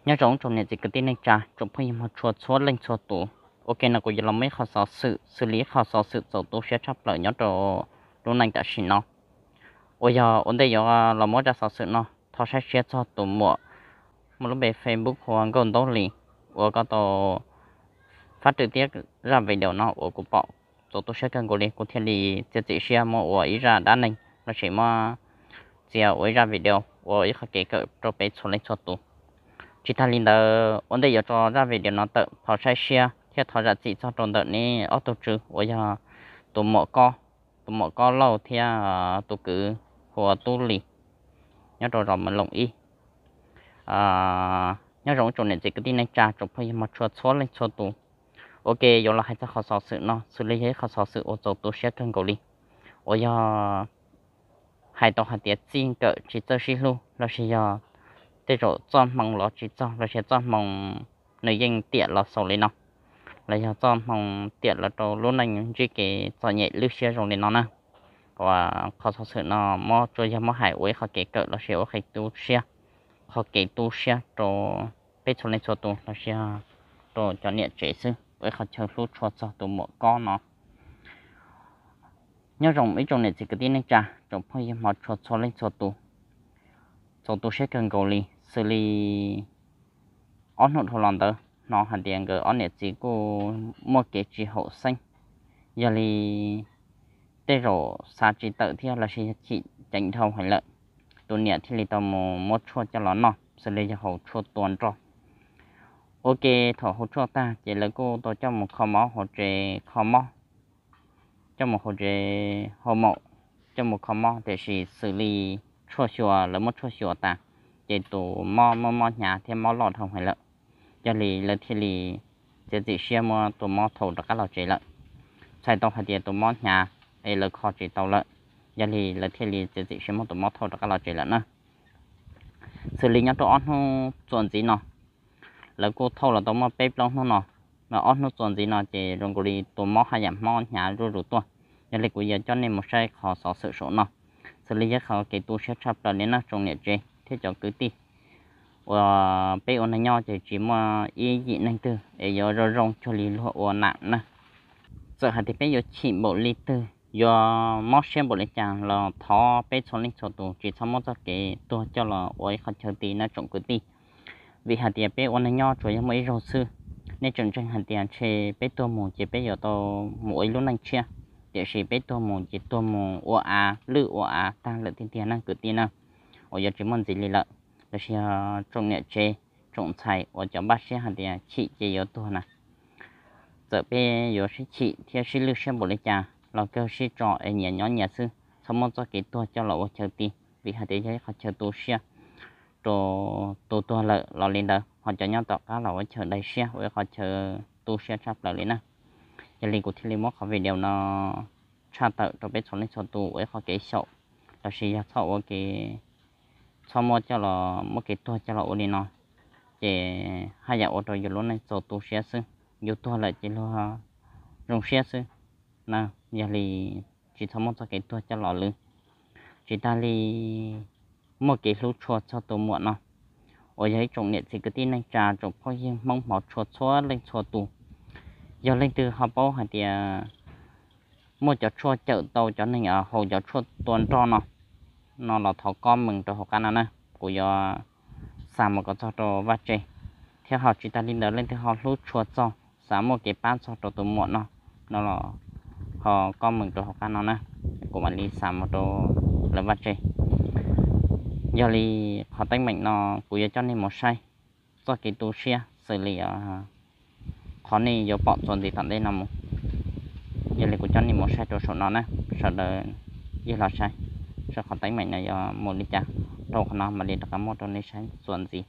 Nyob zoo tsoom niam txiv kwv tij neej tsa tsoom phooj ywg mog tshua txhua leej txhua tus. Ok, no kuv yuav los muaj ib qho xov xwm xws li ib qho xov xwm txaus tu siab tshaj plaws nyob rau lub neej tam sim no uas yog ua ntej yuav los muab zaj xov xwm no thov saib siab txog tus muam muaj lub npe Facebook hu ua Nkauj Ntaub Lis uas koj tau fab rwg thiab zaj video no uas kuv pom txaus tu siab kawg nkaus li, kuv thiaj li txiav txim siab muab ua ib zaj dab neeg los sis muab txiav ua ib zaj video ua ib qho kev kawm rau peb txhua leej txhua tus. Tsis tag li ntawd, ua ntej yuav tso zaj video no tawm, thov saib siab thiab thov zam txim txog rau ntawm neb ob tug tswv uas yog tus muam Kob, tus muam Kob Lauj thiab tus kwv hu ua Tub Lis nyob rau zos Mws Loos ib. Nyob zoo tsoom niam txiv kwv tij neej tsa tsoom phooj ywg mog tshua txhua leej txhua tus. Ok, yuav los hais txog qhov xov xwm no xws li yog ib qho xov xwm uas txaus tu siab kawg nkaus li, uas yog hais tau hais tias txij nkawm tsis txawj sib hlub los sis yog tej zaum txoj hmoo los tsis txog los sis txoj hmoo nws yeej tiam los xaus li no, los yog txoj hmoo tiam los rau lub neej ntsib kev txom nyem lwj siab zoo li no na. Uas qhov xov xwm no muab tsuas yog muab hais ua ib qho kev kawm los sis ua qhov kev tu siab, qhov kev tu siab rau peb txhua leej txhua tus los sis rau cov niam tsev xwb, ua ib qhov chaw hlub tshua txog tus muam Kob no. Nyob zoo ib tsoom niam txiv kwv tij neej tsa tsoom phooj ywg mog tshua txhua leej txhua tus, txaus tu siab kawg nkaus li, xws li ob hnub dhau los ntawd hnov hais tias nkawd ob niam txiv kuj muaj kev tsis haum xeeb, yog li tej zaum xav tsis tawm thiab los sis yog chim ceev dhau heev lawm, tus niam thiaj li tau mus muab tshuaj coj los noj xws li yog haus tshuaj tua nroj. Ua ke thaum haus tshuaj tag ces lawv kuj tau coj mus kho mob hauv tsev kho mob, coj mus hauv tsev hauv maum, coj mus kho mob, tiam sis xws li tshuaj xyuas, lawv muab tshuaj xyuas tas ces tus mob muaj mob hnyav thiab mob loj dhau heev lawm. Yog li lawv thiaj li txiav txim siab muab tus mob thau rov qab los tsev lawm. Txhais tau hais tias tus mob hnyav es lawv kho tsis tau lawm, yog li lawv thiaj li txiav txim siab muab tus mob thau rov qab los tsev lawm na. Xws li nyob rau ob hnub txuas ntxiv no, lawv kuj thauj los tau muaj peb plaub hnub no, mas ob hnub txuas ntxiv no ces zoo nkaus li tus mob haj yam mob hnyav zuj zus tuaj. Yog li kuv yuav coj nej mus saib qhov xov xwm saum no, xws li yog qhov kev tu siab tshaj plaws li na tsoom niam tsev thiab cov kwv tij uas peb ua neej nyob ces tsis muaj ib yim neeg twg es yuav zoo zoo cuag li luag ua nam na. Txawm hais tias peb yuav chim npaum li twg, yuav mob siab npaum li cas los thov peb txhua leej txhua tus tsis txhob muab txoj kev tuag coj los ua ib qho chaw ti na tsoom kwv tij. Vim hais tias peb ua neej nyob tsuas yog muaj ib zaug xwb, nej tseem ntseeg hais tias ntshe peb tuag mus ces peb yuav tau mus ua ib lub neej tshiab, tiam sis peb tuag mus ces tuag mus ua av lwj ua av tag lawm tiag tiag na kwv tij na, uas yuav tsis muaj ntxiv li lawm. Los sis tsoom niam tsev, tsoom ntxhais uas cov npaj siab hais tias chim ces yuav tuag na, txawm peb yuav sib chim thiab sib lwj siab npaum li cas los kawg sib tso es nyias nyob nyias xwb, txhob muab txoj kev tuag coj los ua chaw ti, vim hais tias yog ib qho chaw tu siab rau tus tuag lawm los li ntawd, ho cov nyob tom qab los ua chaw daig siab, ua ib qho chaw tu siab tshaj plaws li na. Yog li kuv thiaj li muab qhov video no tshaj tawm rau peb txhua leej txhua tus ua ib qho kev xyaum, los sis yog txhob ua kev, txhob muab coj los muab kev tuag coj los ua li no, ces haj yam ua rau yus lub neej txaus tu siab xwb. Yus tuag lawm ces luag zoo siab xwb na. Yog li tsis txhob muab txoj kev tuag coj los lwm, tsis tas li muaj kev hlub tshua txog tus muam no, uas yog ib tsoom niam txiv kwv tij neej tsa tsoom phooj ywg Hmoob hmov tshua txhua leej txhua tus. Yog leej twg ho paub hais tias muaj cov tshuaj cawm tau cov neeg haus cov tshuaj tua nroj no, no los thov comment rau hauv qab no na, kuv yuav xa mus kom txog rau vaj tse. Thiab ho tsis tas li ntawd leej twg ho hlub tshua txog xav muaj kev pab txog rau tus muam no, no los ho comment rau hauv qab no na, kuv mam li xa mus rau lawv vaj tse. Yog li qhov teeb meem no kuv yuav coj nej mus saib txoj kev tu siab xws li qhov nej yuav pom txuas ntxiv tom ntej no mus. Yog li kuv coj nej mus saib rau saum no na, sawv daws yig los saib, saib qhov teeb meem no yuav mus li cas, rau qhov no mam li rov qab muab rau nej saib txuas ntxiv.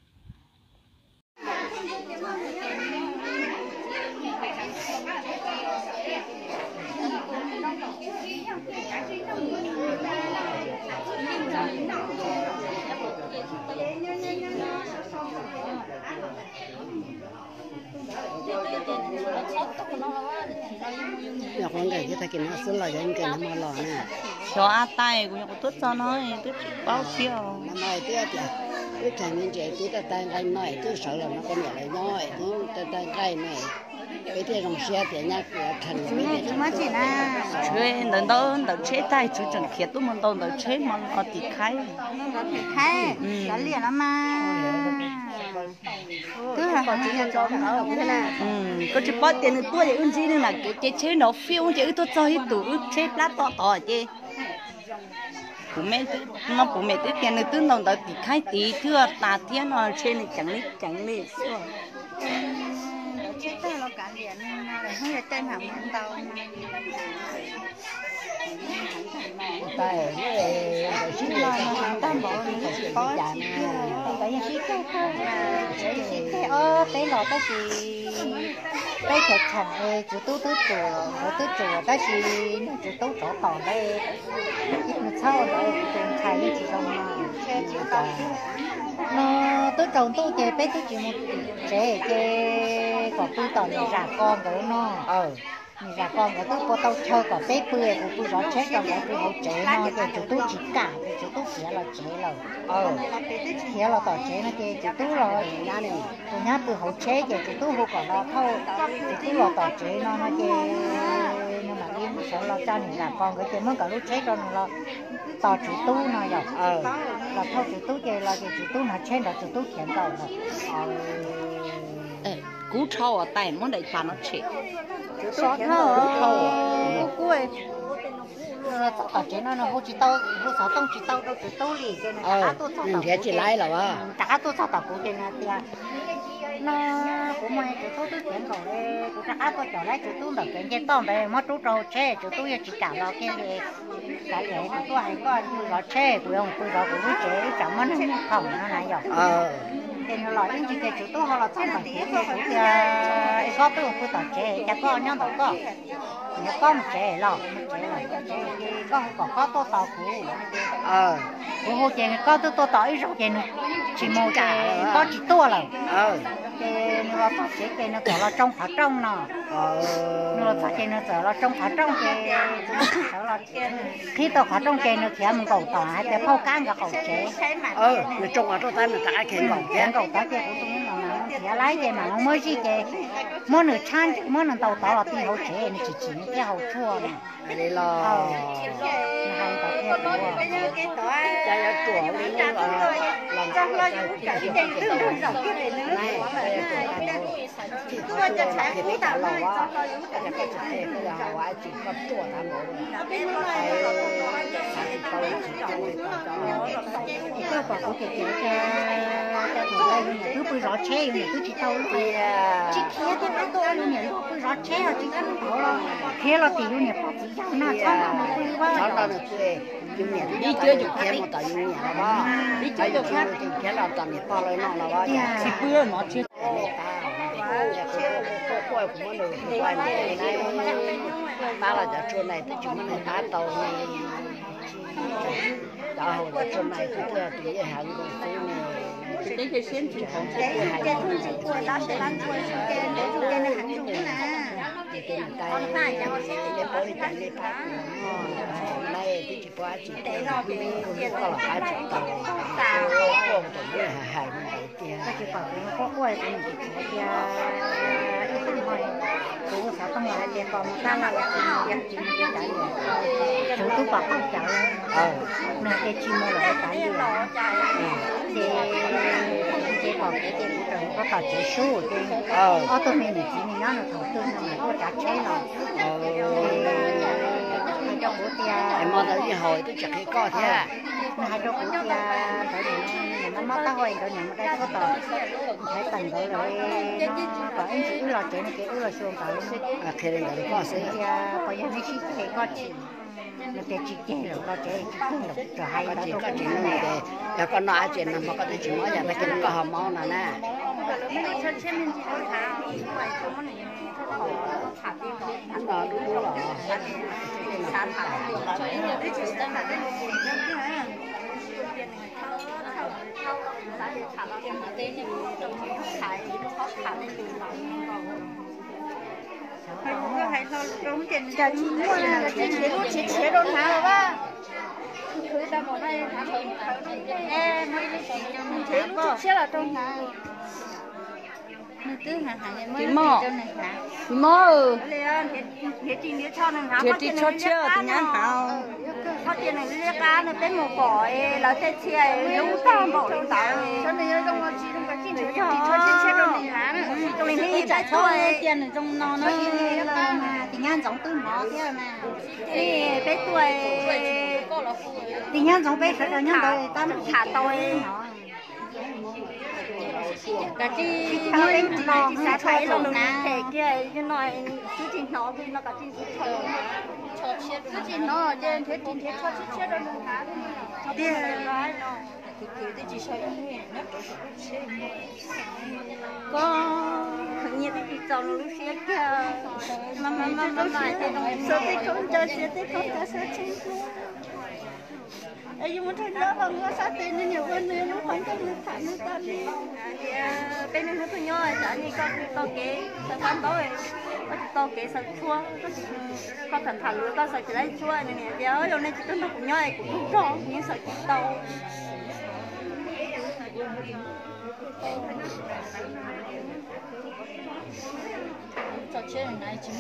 Yog kuv nkawm thiab tag kis no xwb los yog nkawm no mo los na. Xyov a tai kuv yog kuv tuaj txog no twb tsis paub thiab. Twb khas me ntsis twb tawg tawg nqaij no, twb sawv los no poj niam lawv nyob twb tawg tawg nqaij no, peb thiaj zoo siab tias nyab kws khas. Ntawd ntawd ntawm tsheb tag, tsuv tseem khiav tuaj mus ntaus ntawm tsheb hmo no tim khaib. Khaib, xav liam no mas. Koj tsis paub tias nws tuaj ces wb ntsib nws na, kev ces tsheb nrov fiu ces wb tuaj txog ib tus wb tsheb plab to tod ces kuv me, no kuv me twb tias nws twb ntaus ntawd tim khaib tid twb tas thiab no ntshe nws ceev li ceev li xwb. Tag npaum li tsis paub tsis tiag, ntawd yeej sib ceg kawg, sib ceg ob peb los tab sis peb cheem cheem es txiv tub twb tsuas, nkawd twb tsuas tab sis niag txiv tub tsov tom ntawd, yog nws txhob ua ntawd kuv tus ntxhais yeej tsis zoo no. No twb tsaus ntuj ces peb twb tsis mus tsev ces kom pw tom niam zam ko nkawd no. Niam zam ko nkawd twb pua tau chaw kom peb pw, kuv pw zov tsheb rau nkawd pw hauv tsev no ces txiv tub tsis kam ces txiv tub khiav los tsev lawm. Khiav los tom tsev no ces txiv tub los, tus nyab pw hauv tsheb ces txiv tub hu kom los thauj txiv tub los tom tsev no no ces nws mam li sawv los tsa niam zam ko nkawd ces muab nkawd lub tsheb rau nws los tos txiv tub no yom. Los thauj txiv tub ces los ces txiv tub hnav tsheb nrov txiv tub khiav nkaus lawm. Kub rho uas tais muab daim pas no tshem. Txog tom tsev no nws hu tsis tau, hu xov tooj tsis tau rau txiv tub li ces nws rov qab tuaj txog tom kuv ces, rov qab tuaj txog tom kuv ces nws tias, no kuv muaj tus tub twb khiav nkaus li, kuv rov qab tuaj caum lawv txiv tub ntawm kev nce toj ntawd muab rub rau hauv tsheb, txiv tub yeej tsis kam los kiag li. Kav liam kuv tuaj hais koj pw zov tsheb, kuv yuav mus pw zov kuv lub tsev, ib tsam muab neeg khoom no na yom. Ces nws los ib ntsis ces txiv tub ho los txog ntawm kuv ces kuv tias, es koj twb mus pw tom tsev cas koj nyob ntawm koj? Nws, koj mus tsev los, mus tsev los, koj hu kom koj tuaj tos kuv. Kuv hu ces koj twb tuaj tos ib zaug ces nws tsis mus ces koj tsis tuaj lawm. Ces nws los txog tsev ces nws kom los tsoo qhov rooj no. Nws los txog ces nws txawm los tsoo qhov rooj ces sawv los qhib tau qhov rooj ces nws khiav mus nkaum tom hais tias phauj kab nkawd qaum tsev. Nws tsoo qhov rooj tag nws rov qab khiav nkaum thiab. Khiav nkaum tod ces kuv tus me nyuam mas khiav lawm ces mam li muab zij ces muab nws tshab ntseg muab nws ntaus tod los ti hauv tsev, nws tsis chim nws thiaj hau tshuaj na. Los hais ntawd thiab. Cas yuav ruam li los, los nrog koj tsis qhia koj los, koj tsis qhia koj los, ua tsis koj ruam tas npaum li. Koj pom kuv ces ces cas, cas tus ntawd yus niam twb pw zov tsheb, yus niam twb tsis tau tias tsis khiav thiab rov tuaj, yus niam luag pw zov tsheb os, tsis tau ntau los khiav los tim yus niam pog txiv yawg no, txhob nrog nws pw, txhob nrog nws pw. Yus niam twb cuab yus khiav mus tom yus niam los, yus tsis mus ces khiav los tom niam pog lawv no los tiag. Tsis pw no tsis pab los cov tshuaj na twb tsis muab nws pab tau ne. Cov hauv cov tshuaj na twb yog tus yeej heev nkaus xwb ne. Ces nws tais, nej paub li cas nej pab kuv, nais twb tsis paub dab tsi, koj los pab tsis tau, quaj tus yeej hais li ntawd tiag. Koj tsis pom kuv quaj quaj kuv niam tsis txiv tias ib tag hmo kuv xov tooj los hais tias kom mus tab laj ua tsis mus, ua tsis mus ces kav liam, tsuv tub pom qaug cawv, nws hais tias tsis mus lawm kav liam. Ces ces pom kev ces kuv tseem mus rau tom tsev sub ces ob tug me niam txiv nws nyob nws thaum twg nws mam tuaj tsav tsheb los. Hais rau kuv tias, hmo ntawd yeej haus twb tsis qhia koj thiab. Nws hais rau kuv tias nkawd niam, niam mob mob taub hau nkawd niam mus dai tuaj tom Nchaiv Teem nkawd lawm no, kom ib ntsis wb los tsev no ces wb los xyuas nkawd. Qhia li ntawd rau koj xwb. Tias puas yog nej sib ceg koj tsis, nws tias tsis ceg lawm, los tsev tsis ceg lawm, txawm hais li ntawd rau kuv. Yog koj noj dab tsi nag hmo koj twb tsis mob yam tag kis no koj ho mob no na. Hais tsis muaj, tsis nrhiav lub tsis nrhiav rau hnav los as. Nrhiav lub tshiab los rau hnav. Tsis mob, tsis mob. Nrhiav ris tsho tshiab tus nyab hnav. Qhov tias nws liab qab no peb mus pom lawv tej txhia lub tag npaum li ntawd. Ib tsam txhob cia nws zoo no na, tus nyab ntxoov twb hnov thiab na. Peb tuaj, tus nyab ntxoov peb sawv daws nyob ntawd tab tham tau. Kav tsij muab lub ris no xav tau ib lo lus phem kiag no, twb tsis hnov li no kav tsij ntxiv. Twb tsis hnov ces nrhiav ris nrhiav tsho tshiab tshiab rau nws hnav tiag. Koj nyias twb tsis txaus nws lub siab kiag. Mas mas mas mas mas, xav tej khaub ncaws, xav tej khaub ncaws sab tshee. Es yus mus nrog nyob los nqa sab tes nws niam ua nws lub qhov ncauj nws tham nws tas li. Peb niaj hnub tuaj nyob xav li koj tsis tau kev xaws fab ntaub, koj tsis tau kev xaws tshuab, koj tham tham lus koj xaws tsis laib tshuab, nws niam tias yog nej tsis tuaj nrog kuv nyob es kuv tus zog kuv yeej xaws tsis tau. Tsis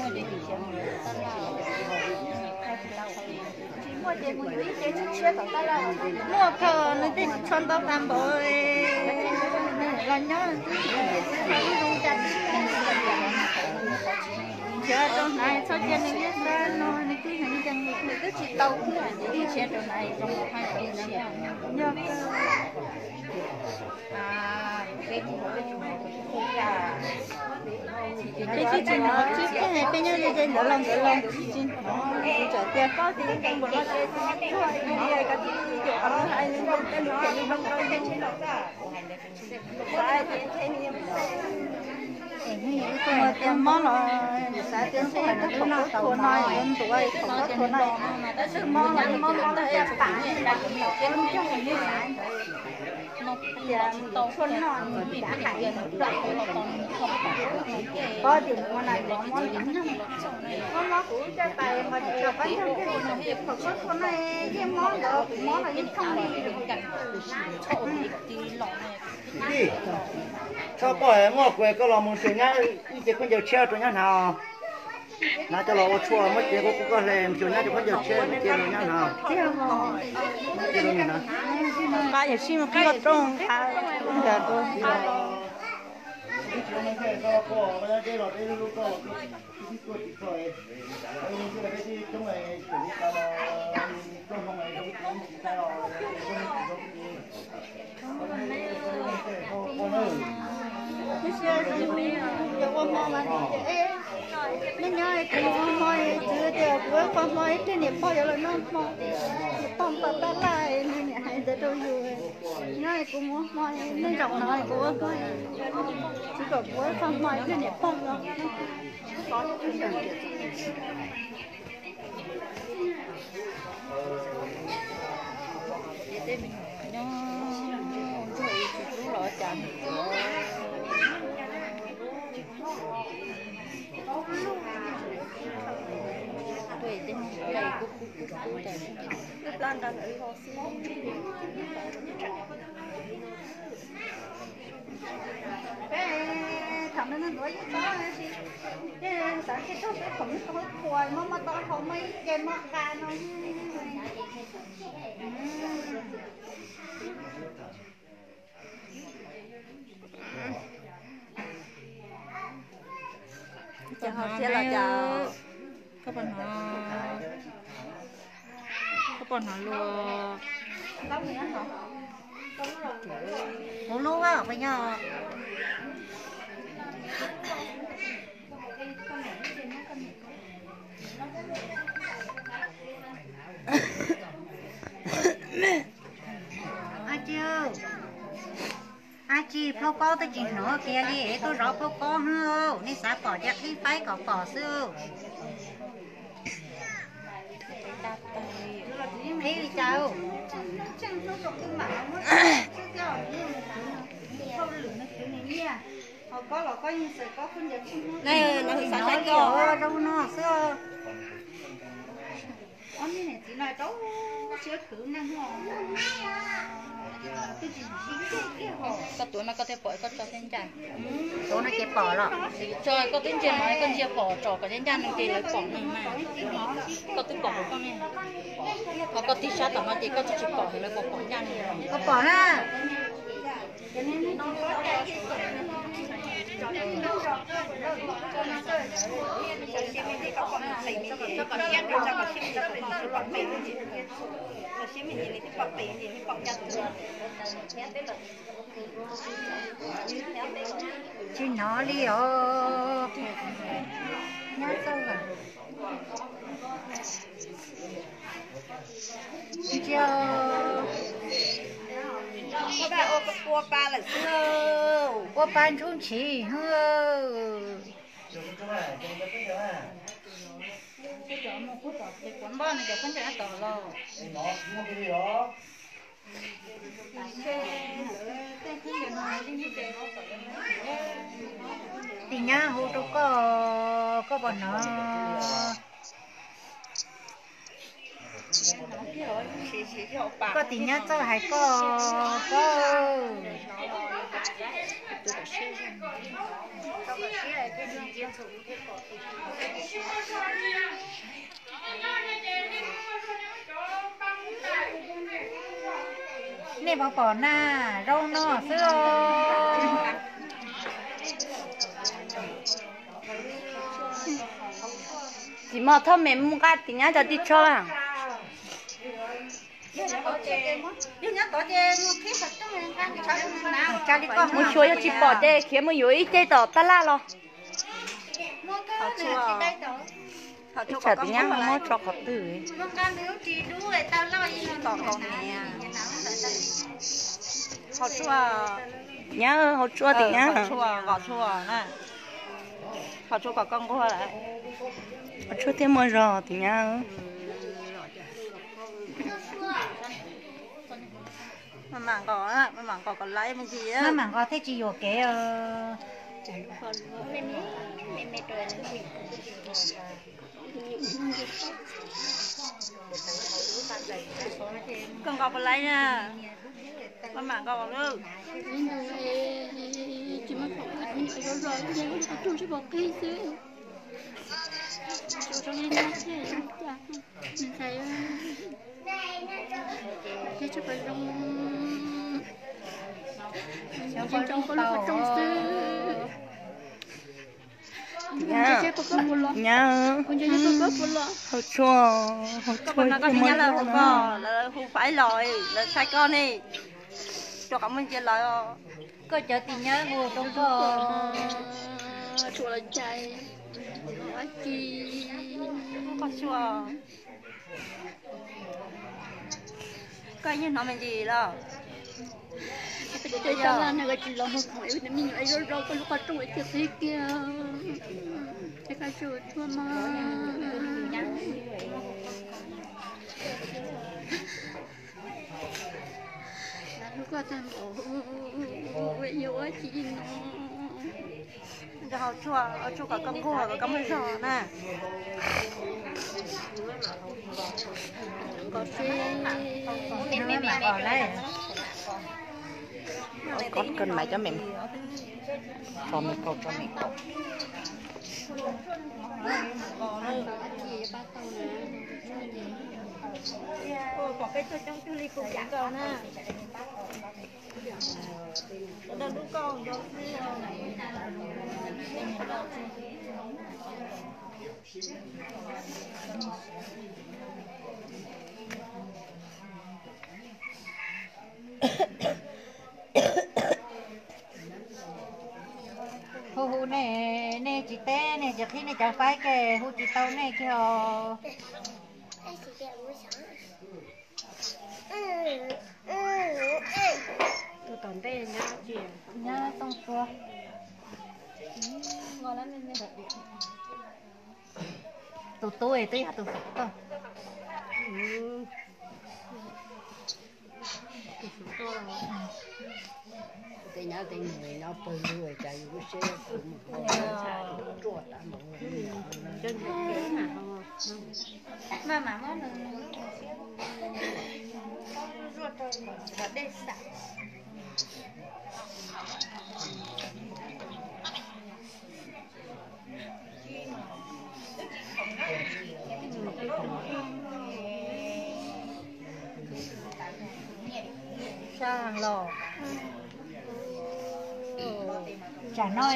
muaj ces kuv yuav ib ce tshiab tshiab tom tab laj. Muaj kawg nws tej tsho ntau qab npaum los nyob. Nrhiav rau hnav txhob cia nws liab qab no nws twb heev ncees nws twb tsis tau thiab. Nrhiav rau hnav zoo hais rau nrhiav. Yog kawg. Peb twb tsis hnov, tsis txawj peb nyob ze ze ntawd los ntawd los tsis hnov, txawm tias koj tsis nkees npaum no ces tsis tuag li, kav tsij yuam qhov lawv hais, nws zoo tej lus phem nws zoo rau yus. Xav tias ntshe tias mob los xav tias ntshe yog thaum khaub thuas no yuav ntuav, thaum khaub thuas no, tab sis mob los mob mob caj pas, lub nceeg nws xav ntawd. Tias tshuaj noj nws cav hais nws plaub hau los tau nws pob tim nws ua na mob mob nyoog. Mob mob kuv caj pas nqos tsis tau qab ncaug kiag, thaum khaub thuas no yeej mob ntawd, kuv mob los yeej thooj li. Tij, txhob poj muaj kuv, koj los mus xyuas nyab ib ce khaub ncaws tshiab rau nyab hnav. Hnav coj los ua tshuaj muab cev kuv, kuv koj hle mus xyuas nyab cov khaub ncaws tshiab cia rau nyab hnav. Nqa yam sij mus qhib qhov rooj nqa khaub ncaws rau. Ua hmo mas, nej nyob kuv mus ua hmo, txwv tias kuv ua hmo ib pliag niam pog yuav los noj hmo, niam pog npaj tab laj, nws niam hais ntawd rau yus. Nyob kuv mus ua hmo, nej zaum no kuv ua hmo, txwv kom kuv ua hmo ib pliag niam pog los. Ces tej me nyuam nyob ntsuag ib tsis hlub los cas ntsuag. Tuaj tej me nyuam kub kub kub kub tas. Peb thaum ntuav yeej tau, ces xav tias thaum ntuav qhuas mob mob taub hau mob ib ce mob qa no. Ces ho siab los cas? Koj puas hnov? Koj puas hnov luag? Kuv lub puas yog? Ab tsi, ab tsi, phauj Kaub twb tsis hnov kiag li, tuaj zov phauj Kaub nawb, nej xav pom ces qhib faib kom pom xwb. Qhib li cas? Lawv xav saib koj zoo no xwb. Txiv no rau siab khwv neeg. Koj tuav no koj thiaj pom koj tso thiab ncaj. Tuav no ces pom los. Tso koj twb ntsia no koj ntsia pom tsom kom thiab ncaj no ces lawv pom nws mas. Koj twb pom koj ne. Ho koj tig sab tom no ces koj twb tsis pom lawv pom pom ncaj no. Koj pom na. Tsis hnov li os. Nyab txawj lawm. Ntsia. Ua pa ntshub ntshis. Tim nyab hu rau koj, koj puas hnov? Koj tim nyab txawj hais koj, koj. Nej puas pom na, zoo no xwb os. Tsis muaj thaj mem mus nqa tim nyab cov tib tsho. Mus xyuas yog tsis pom ces khiav mus yuav ib ceg tom tab laj los. Ib tsam tim nyab muab tso qhov twg. Nyab, hauv tshuaj tim nyab. Hauv tshuaj kom koj nquag lawm. Hauv tshuaj thiaj muaj zog tim nyab. Maj mam nqos, maj mam nqos kom laiv me ntsis. Maj mam nqos thiaj tsis yuam kev os. Koj nqos puas laiv na? Maj mam nqos lawm. Tsis muaj qhov zoo zoo, tsuas tsis pom qig xwb. Tsuas zoo li no thiaj zoo cas. Ntxhais, thiaj tsis pom zoo. Zoo zoo kuv lub qhov rooj xwb. Nyab, hauv tshuaj, hauv tshuaj no koj txiv nyab lawv hu koj, lawv hu faib los, lawv saib koj ne, rau qhov muaj ntsia lawv. Koj cov txiv nyab hu rau koj, tshuaj los cai, ua ci, koj tshuaj. Koj yeej hnov me ntsis los? Tej laj no tsis los muag khoom es me nyuam zoo zoo koj lub qhov rooj es cia qhib kiag. Es koj tshuaj mas. Hlub koj tag npaum, yuav ua ci no. Hauv tshuaj, hauv tshuaj kom koj nquag kom koj muaj zog na. Nqos seb. Con mày cho mẹ. Cho mẹ câu, cho mẹ câu. Pom peb tug coob cuag li kuv cev nkaus na. Hu hu nej, nej tsis teb, nej tsis qhib nej cov faib ke, hu tsis tau nej kiag os. Tus tom ntej nyab tsis, nyab tooj tua. Tus tub es twb yog tus saum toj. Tus Nyob tej nws nyob pawg lug cas yus lub siab kuv mus hau ruaj tas mus. Maj mam muab nws zuaj rau dej xam. Sab los. Tsam no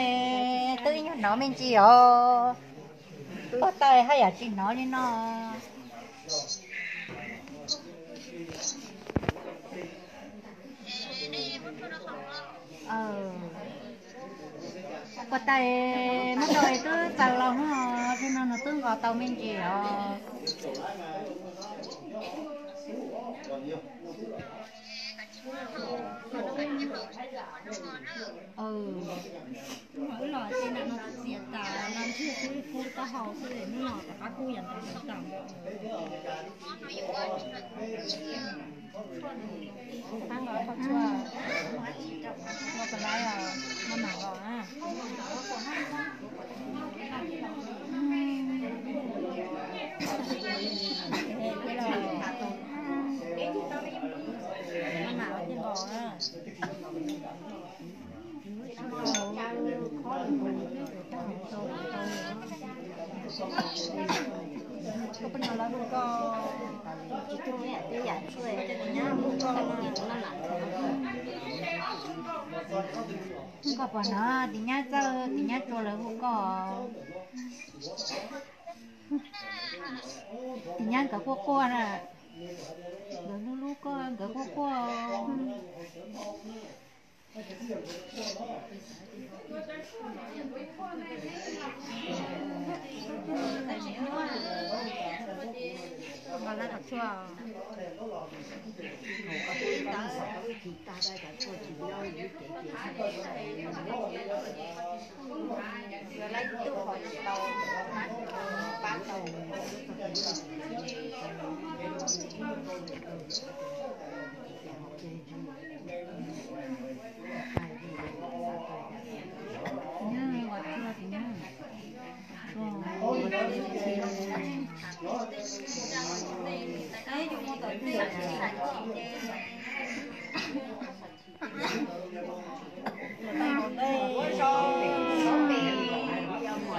twb ib nyuag hnov me ntsis os. Pog tau haj yam tsis hnov li no. Pog tau muab rau twb txaws los no, tib no nws twb nqos tau me ntsis os. Wb los tej no txias tas no ntshe twb kub taub hau xwb, hnub no rov qab kub yam ntawd tau. Qab nqos tau tshua, ua pab laib os, maj mam nqos na. Maj mam ua thiaj nqos na. Koj poj niam lawv hu koj, koj pom no, tis nyab txawj, tis nyab tsua lawv hu koj. Tis nyab nkawd quaj quaj na, nkawd hlub hlub koj, nkawd quaj quaj.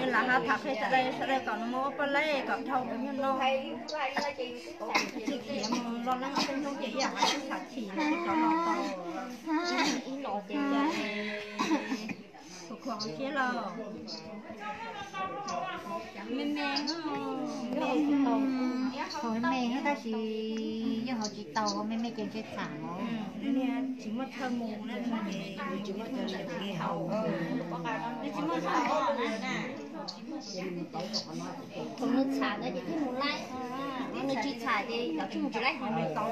Lam ho tham qhia sawv daws, sawv daws kom nws mus ua poj laib kom dhau tus nyuj no. Tsis khiav mus los leej tej hnub ces ib yam hais tsis tham chim los rov los tau. Khuam khuam siab los me me, thaum me me tab sis yeej haus tsis tau, me me ces ntshe txham os. Tsis muaj chaw mus na, tsis muaj chaw mus na. Thaum nws txham ntawd ces thiaj mus laib, nws tsis txham ces yuav tsum mus tsis laib hauv nws tau.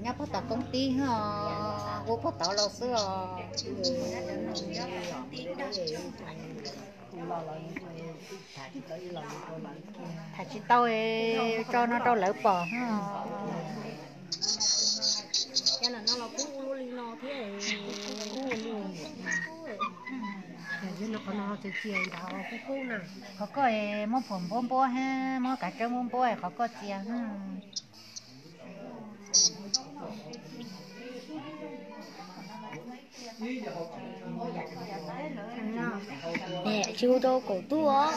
Nyob puag tom koob tib os, hu puag tod los xwb os. Tham tsis tau, tso no rau lawv pom. Qhov koj muab phuam npuab npuab, muab kav tsawb npuab npuab, qhov koj txias. Tsis hu rau kaum tub os.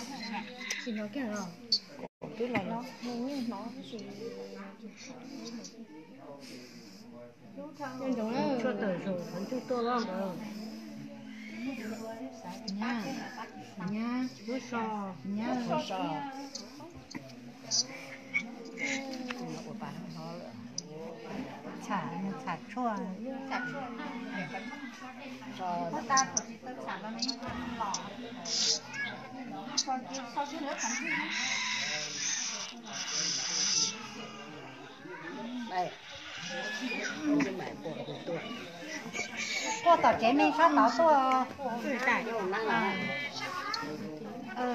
Kaum tub los. Tshuaj tawm zaum qhov ncauj tuaj loj ntawd. Nyab, nyab, nyab. Txham, txham tshuaj. Quaj tom tsev me sab tod tuaj. Tuaj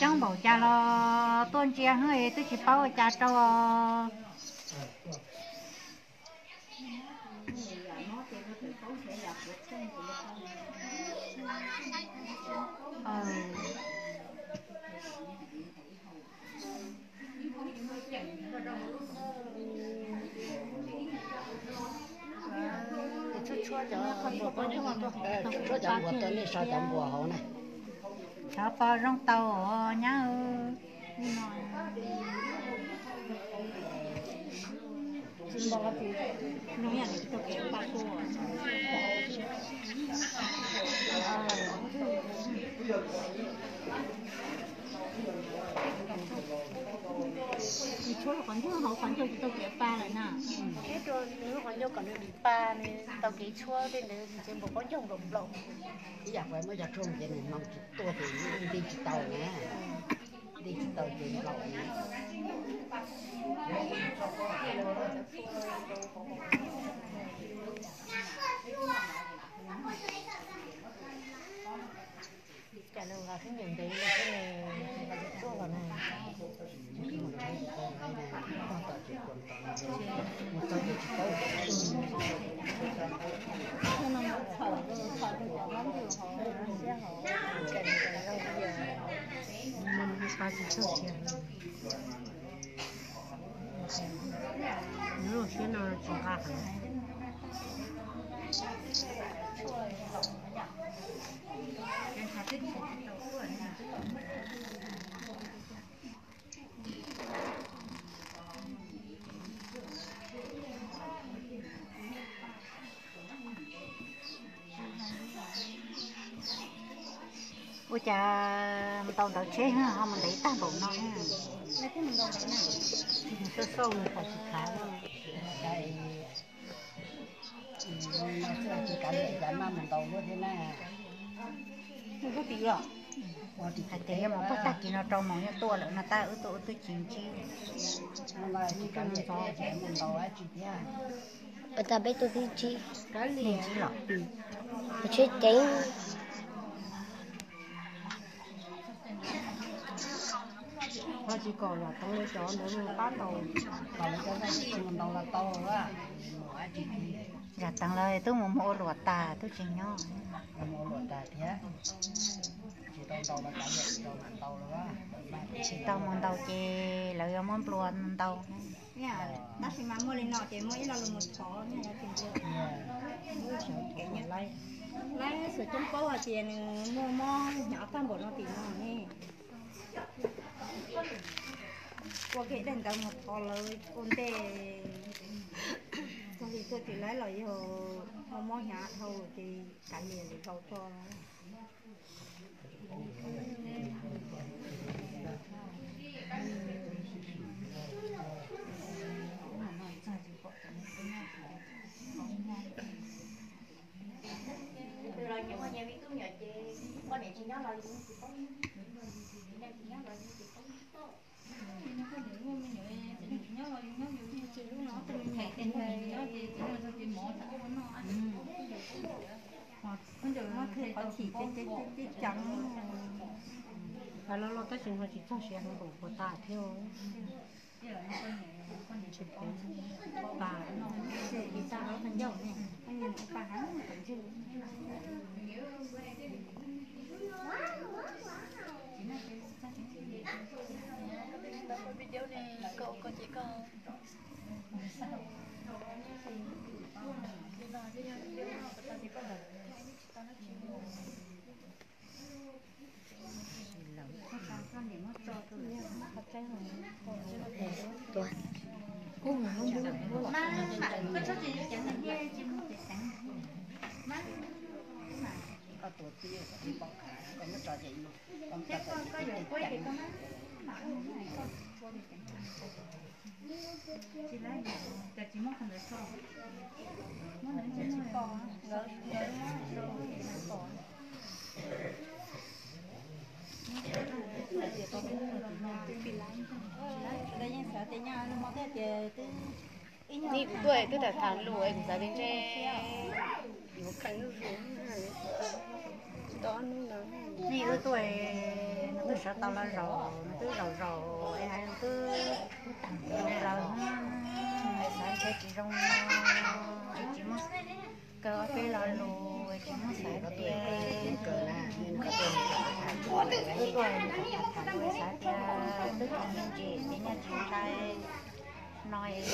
coob npaum cas los tuaj ntsia xwb, twb tsis paub ua cas rau os. Tshuab cov npua tuaj, nej so cov npua hauv na. Cov pog zoo tau os nyab. Tshuab qhov ncauj hauv qhov ncauj tsis tau kev pa lawm na. Qhov ncauj kom nws dim pa, nws tau kev tshuab tej ntawd nws tseem npaum qaub ncaug nplaum nplaum. Ib yam kuv muab cov tshuaj ces nws hnoos tsis tuaj ces nti tsis tau na. Nti tsis tau ces nplaum na. Cas nws nqa xib nyas ntev li thiab ne, nqa cov tshuaj los na. Nws lub siab no tsis nqa heev. Ua cas ntaus ntawv tsheb ho mus ntev tag npaum no? Xauj xauj nws pom tsis khav. Tsis kav liam, cas maj mus ntaus luaj thiab na. Hais tias yog mus pog tag kis no rau mus yuav tuaj lawm no tab wb tuaj wb twb tsis ntsib. Tsis kav liam, mus ntaus dab tsi thiab. Ua cas peb tuaj twb tsis ntsib los tsheb ceev. Ho tsis kom Zam Teev lawv cov ntawd mus pab ntaus, kom lawv cov ntawd mus ntaus los tau. Zam Teev lawv twb mus mus ua luam tas twb tsis nyob. Mus ua luam tas thiab, tsis tau ntaus los kav liam, tsis tau mam ntaus los, tsis tau mus ntaus ces lawv yuav muab nplua ntaus. Tab sis mas muaj li no ces muaj ib lo lus mus thov, laib xwm coob paub hais tias nws muaj mob hnyav tag npaum no tim no ne. Ua kev daim ntawv mus thov lawv ua ntej, txog li tuaj tsis laib los yog muaj mob hnyav dhau ces kav liam lwm zaus tso. Los nyias muaj nyias vij tub nyuam ces poj niam tsis nyob los yus tsis paub, tsis nyob los yus tsis paub. Qhov chim ces ceev, los los tab sis ho tsis txog siav heev npaum puas tas thiab. Yeej xav tias nyaj hmo twb tias twb Nej kuv tuaj twb tham tham lus es kuv xav tias ntshe yuav kheev zuj zus. Nej wb tuaj, nws twb sawv tau los zaum, nws twb zaum zaum es hais nws twb plaws, xav ntshe tsis zoo, tsis muaj kaw ob peb lo lus, tsis muaj xav tias, wb tuaj tham tham xav tias twb tsis me ntsis ces nyaj tsis nqaij no es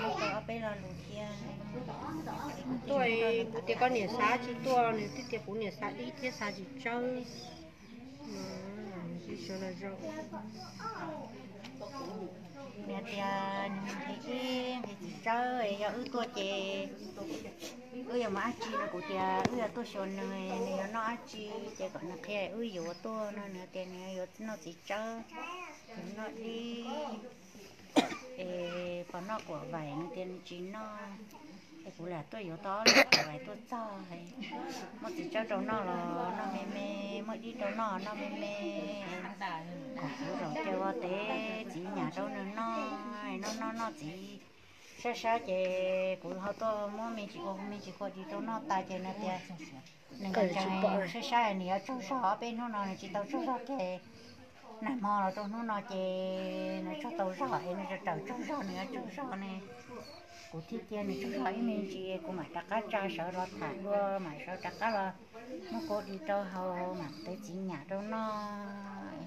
muaj kaw ob peb lo lus thiab. Tuaj, kuv tias koj niam xav tsis tuaj, nws twb tias kuv niam xav dib thiab xav tsis tsawb. Sib sawv los zaum. Nws tias nws nqhis dib nqhis txiv tsawb, yog wb tuaj ces wb yuav mus dab tsi no, kuv tias wb yuav tuaj xyuas nws, nws yuav noj dab tsi ces kom nws qhia wb yuav tuaj no. Nws tias nws yuav noj txiv tsawb, yuav noj dib, es pom noj kuam vaim nws tias nws tsis noj. Es kuv lam tuaj yuav tau ob lub kuam vaim tuaj txog, muaj txiv tsawb rau noj los noj me me, muaj dib rau noj noj me me. Kom kuv zaum caw ua tev txiv nyam rau nws noj, noj noj noj txiv sab sab ces kuv ho tuaj muab me ntsis ua me ntsis kua dis rau noj tas ces nws tias nws sab sab nws yuav tsaug zog, ob peb hnub no nws tsis tau tsaug zog ces nag hmo los rau hnub no ces nws tsaug tau zog es nws raws tsaug zog nws yuav tsaug zog ne. Kuv thiaj cia nws tsaug zog ib me ntsis kuv mam rov qab tsa sawv los tham dua, mam sawv rov qab los muab kua dis rau haus mam tev txiv nyam rau noj.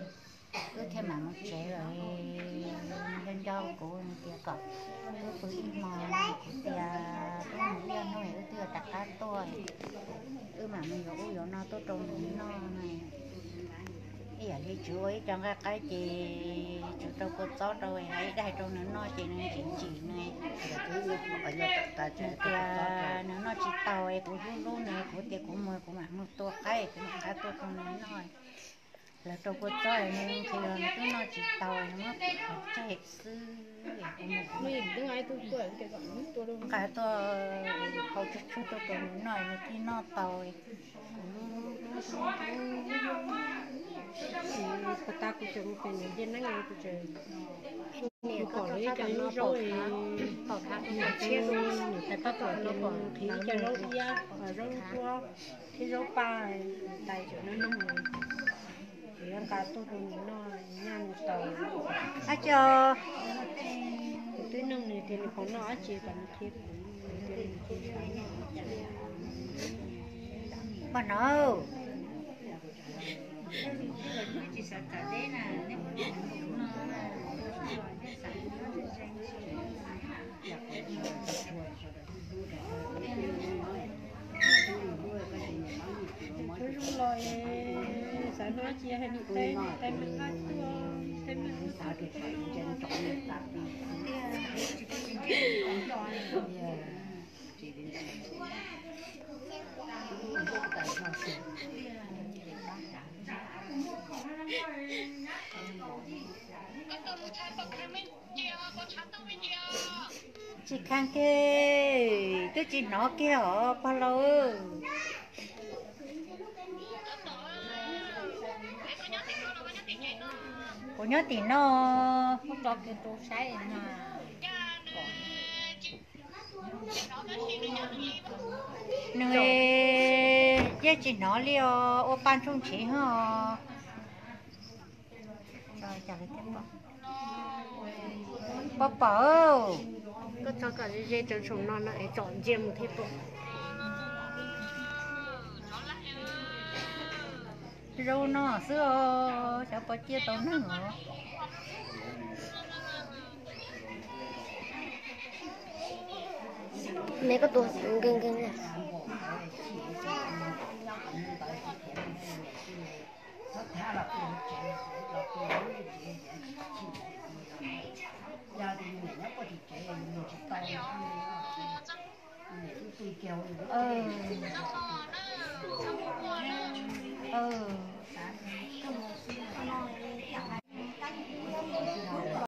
Wb thiaj mam mus tsev lawm. Nco nco kuv tias kom wb pw ib hmo, kuv tias wb mus ib ob hnub wb twb yuav rov qab tuaj, wb mam mus yuav ub yuav no tuaj rau nws noj. Ib yam li tswv ua ib co nqaij qaib ces tswv rau kua txob rau hais ib daig rau nws noj ces nws tsis ntsim nws. Tias nws noj tsis tau es kuv hlub hlub nws, kuv tias kuv mus kuv mam mus tua qaib, kuv mam qab tuaj rau nws noj. Lawv rau kua txob nws nqhis los nws twb noj tsis tau, nws muab qhov tseg xwb. Nqa tuaj hau tsug tsug tuaj rau nws noj nws thiaj noj tau. Kuv tab kuv tseem mus pem nws ncej neeb kuv tseem mus pom lawv ib co zaub, nws tais pab pom tias nws qhwv ib co zaub iab, zaub duab thiab zaub paj, tais tseem noj noj, kuv yuav nqa tuaj rau nws noj, nws nyaj nws taus. Ab tsi os, kuv twb nug nws tias nws puas noj dab tsi kom nws qhia kuv. Mas no Tus zoo los xav noj dab tsi hais nws teb, nws teb me nqaij tuaj, teb me nqaij tuaj. Tsis kheev kiag, twb tsis hnov kiag os pog laus. Kuv nyob tim no. Nws yeej tsis hnov li os, ua pa ntsuj ntshiv hos. Pog pom, koj txhob kom ze ze tsoom no no es tsom ntsia mus thiaj pom. Zaub no xwb os, xyov puas ciaj tau neeg os. Me koj tus nkees nkees.